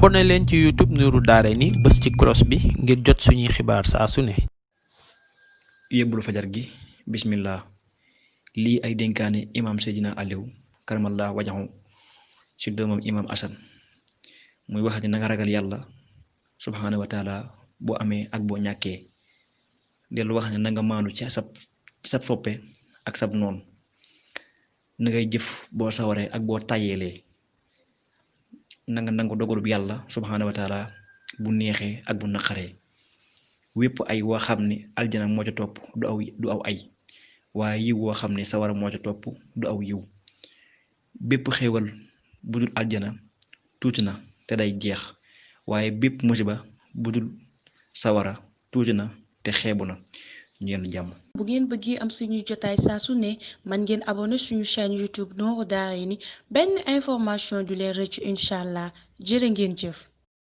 abonné leen ci YouTube Nourou Darayni bës ci cloche bi ngir jot suñuy xibaar saa su ne. yóbbulu fajar gi bismillah lii ay dénkaane imam Seydina Aliou karamallah wajaxu ci doomam imam Assane muy wax ni na nga ragal yàlla subhanahu wa taala boo amee ak boo ñàkkee dellu wax ne na nga maandu ci sab soppe ak sab noon na ngay jëf boo sawaree ak boo tàyyeelee na nga nangu dogalub yàlla subhanahu wa taala bu neexee ak bu naqaree wépp ay woo xam ne aljana moo ca topp du aw ay waaye yiw woo xam ne sawara moo ca topp du aw yiw bépp xéewal bu dul aljana tuuti na te day jeex waaye bépp musiba bu dul sawara tuuti na te xeebu na ñu yenn jàmm. bu ngeen bëggee am suñuy jotaay saa su ne man ngeen abonné suñu chaîne YouTube Nourou Darayni benn information du leen rëcc incha allah jërë ngeen jëf.